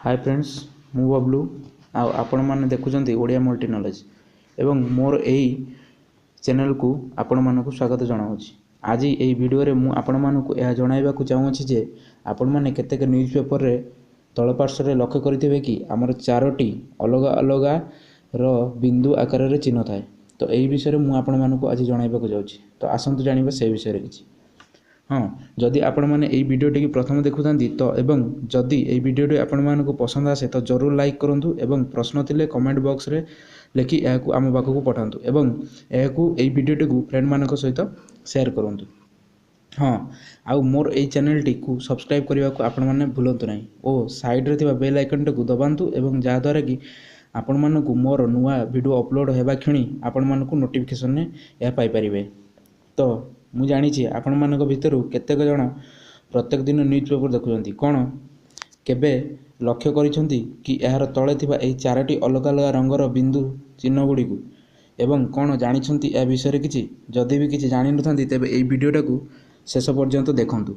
ହାଏ friends, ମୁଁ ବବଲୁ ଆଉ ଆପଣମାନେ ଦେଖୁଛନ୍ତି ଓଡ଼ିଆ ମଲ୍ଟି ନଲେଜ୍ ଏବଂ ମୋର ଏହି ଚ୍ୟାନେଲକୁ ଆପଣମାନଙ୍କୁ ସ୍ୱାଗତ ଜଣାଉଛି। ଆଜି ଏହି ଭିଡ଼ିଓରେ ମୁଁ ଆପଣମାନଙ୍କୁ ଏହା ଜଣାଇବାକୁ ଚାହୁଁଅଛି ଯେ ଆପଣମାନେ କେତେକ ନ୍ୟୁଜ୍ ପେପରରେ ତଳ ପାର୍ଶ୍ୱରେ ଲକ୍ଷ୍ୟ କରିଥିବେ କି ଆମର ଚାରୋଟି ଅଲଗା ଅଲଗାର ବିନ୍ଦୁ ଆକାରରେ ଚିହ୍ନ ଥାଏ। ତ ଏହି ବିଷୟରେ ମୁଁ ଆପଣମାନଙ୍କୁ ଆଜି ଜଣାଇବାକୁ ଯାଉଛି। ତ ଆସନ୍ତୁ ଜାଣିବା ସେ ବିଷୟରେ କିଛି। ହଁ, ଯଦି ଆପଣମାନେ ଏହି ଭିଡ଼ିଓଟିକୁ ପ୍ରଥମ ଦେଖୁଥାନ୍ତି ତ ଏବଂ ଯଦି ଏହି ଭିଡ଼ିଓଟି ଆପଣମାନଙ୍କୁ ପସନ୍ଦ ଆସେ ତ ଜରୁର ଲାଇକ୍ କରନ୍ତୁ ଏବଂ ପ୍ରଶ୍ନ ଥିଲେ କମେଣ୍ଟ ବକ୍ସରେ ଲେଖି ଏହାକୁ ଆମ ପାଖକୁ ପଠାନ୍ତୁ ଏବଂ ଏହାକୁ ଏହି ଭିଡ଼ିଓଟିକୁ ଫ୍ରେଣ୍ଡମାନଙ୍କ ସହିତ ସେୟାର କରନ୍ତୁ। ହଁ, ଆଉ ମୋର ଏହି ଚ୍ୟାନେଲଟିକୁ ସବସ୍କ୍ରାଇବ୍ କରିବାକୁ ଆପଣମାନେ ଭୁଲନ୍ତୁ ନାହିଁ ଓ ସାଇଡ଼୍ରେ ଥିବା ବେଲ୍ ଆଇକନ୍ଟିକୁ ଦବାନ୍ତୁ ଏବଂ ଯାହାଦ୍ୱାରା କି ଆପଣମାନଙ୍କୁ ମୋର ନୂଆ ଭିଡ଼ିଓ ଅପଲୋଡ଼ ହେବା କ୍ଷଣି ଆପଣମାନଙ୍କୁ ନୋଟିଫିକେସନ୍ରେ ଏହା ପାଇପାରିବେ। ତ ମୁଁ ଜାଣିଛି ଆପଣମାନଙ୍କ ଭିତରୁ କେତେକ ଜଣ ପ୍ରତ୍ୟେକ ଦିନ ନ୍ୟୁଜ୍ ପେପର୍ ଦେଖୁଛନ୍ତି। କ'ଣ କେବେ ଲକ୍ଷ୍ୟ କରିଛନ୍ତି କି ଏହାର ତଳେ ଥିବା ଏହି ଚାରୋଟି ଅଲଗା ଅଲଗା ରଙ୍ଗର ବିନ୍ଦୁ ଚିହ୍ନ ଗୁଡ଼ିକୁ, ଏବଂ କ'ଣ ଜାଣିଛନ୍ତି ଏହା ବିଷୟରେ କିଛି? ଯଦି ବି କିଛି ଜାଣିନଥାନ୍ତି ତେବେ ଏହି ଭିଡ଼ିଓଟାକୁ ଶେଷ ପର୍ଯ୍ୟନ୍ତ ଦେଖନ୍ତୁ।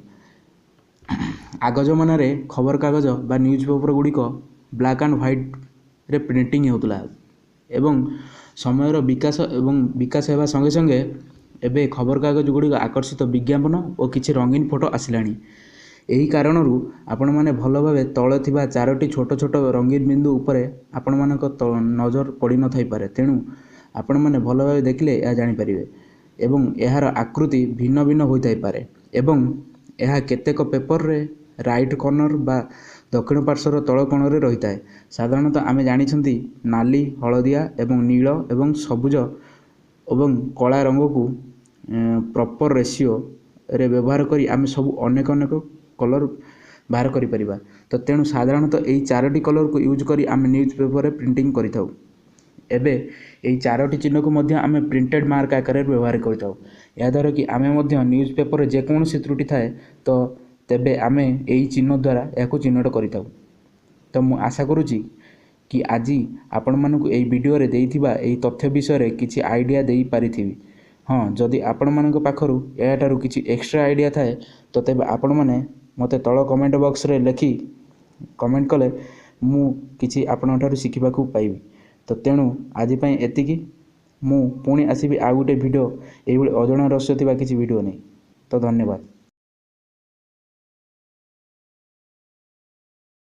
ଆଗ ଜମାନାରେ ଖବରକାଗଜ ବା ନ୍ୟୁଜ୍ ପେପର୍ ଗୁଡ଼ିକ ବ୍ଲାକ୍ ଆଣ୍ଡ ହ୍ୱାଇଟ୍ରେ ପ୍ରିଣ୍ଟିଂ ହେଉଥିଲା ଏବଂ ସମୟର ବିକାଶ ଏବଂ ବିକାଶ ହେବା ସଙ୍ଗେ ସଙ୍ଗେ ଏବେ ଖବରକାଗଜ ଗୁଡ଼ିକ ଆକର୍ଷିତ ବିଜ୍ଞାପନ ଓ କିଛି ରଙ୍ଗୀନ ଫଟୋ ଆସିଲାଣି। ଏହି କାରଣରୁ ଆପଣମାନେ ଭଲ ଭାବେ ତଳେ ଥିବା ଚାରୋଟି ଛୋଟ ଛୋଟ ରଙ୍ଗୀନ ବିନ୍ଦୁ ଉପରେ ଆପଣମାନଙ୍କ ନଜର ପଡ଼ିନଥାଇପାରେ। ତେଣୁ ଆପଣମାନେ ଭଲ ଭାବେ ଦେଖିଲେ ଏହା ଜାଣିପାରିବେ ଏବଂ ଏହାର ଆକୃତି ଭିନ୍ନ ଭିନ୍ନ ହୋଇଥାଇପାରେ ଏବଂ ଏହା କେତେକ ପେପରରେ ରାଇଟ୍ କର୍ଣ୍ଣର ବା ଦକ୍ଷିଣ ପାର୍ଶ୍ୱର ତଳ କୋଣରେ ରହିଥାଏ। ସାଧାରଣତଃ ଆମେ ଜାଣିଛନ୍ତି ନାଲି, ହଳଦିଆ ଏବଂ ନୀଳ ଏବଂ ସବୁଜ ଏବଂ କଳା ରଙ୍ଗକୁ ପ୍ରପର୍ ରେସିଓରେ ବ୍ୟବହାର କରି ଆମେ ସବୁ ଅନେକ ଅନେକ କଲର୍ ବାହାର କରିପାରିବା। ତ ତେଣୁ ସାଧାରଣତଃ ଏହି ଚାରୋଟି କଲର୍କୁ ୟୁଜ୍ କରି ଆମେ ନ୍ୟୁଜ୍ ପେପରରେ ପ୍ରିଣ୍ଟିଂ କରିଥାଉ। ଏବେ ଏହି ଚାରୋଟି ଚିହ୍ନକୁ ମଧ୍ୟ ଆମେ ପ୍ରିଣ୍ଟେଡ଼୍ ମାର୍କ ଆକାରରେ ବ୍ୟବହାର କରିଥାଉ। ଏହାଦ୍ୱାରା କି ଆମେ ମଧ୍ୟ ନ୍ୟୁଜ୍ ପେପରରେ ଯେକୌଣସି ତ୍ରୁଟି ଥାଏ ତ ତେବେ ଆମେ ଏହି ଚିହ୍ନ ଦ୍ୱାରା ଏହାକୁ ଚିହ୍ନଟ କରିଥାଉ। ତ ମୁଁ ଆଶା କରୁଛି କି ଆଜି ଆପଣମାନଙ୍କୁ ଏହି ଭିଡ଼ିଓରେ ଦେଇଥିବା ଏହି ତଥ୍ୟ ବିଷୟରେ କିଛି ଆଇଡ଼ିଆ ଦେଇପାରିଥିବି। ହଁ, ଯଦି ଆପଣମାନଙ୍କ ପାଖରୁ ଏହାଠାରୁ କିଛି ଏକ୍ସଟ୍ରା ଆଇଡ଼ିଆ ଥାଏ ତ ତେବେ ଆପଣମାନେ ମୋତେ ତଳ କମେଣ୍ଟ ବକ୍ସରେ ଲେଖି କମେଣ୍ଟ କଲେ ମୁଁ କିଛି ଆପଣଙ୍କ ଠାରୁ ଶିଖିବାକୁ ପାଇବି। ତ ତେଣୁ ଆଜି ପାଇଁ ଏତିକି। ମୁଁ ପୁଣି ଆସିବି ଆଉ ଗୋଟେ ଭିଡ଼ିଓ ଏଇଭଳି ଅଜଣା ରହସ୍ୟ ଥିବା କିଛି ଭିଡ଼ିଓ ନେଇ। ତ ଧନ୍ୟବାଦ।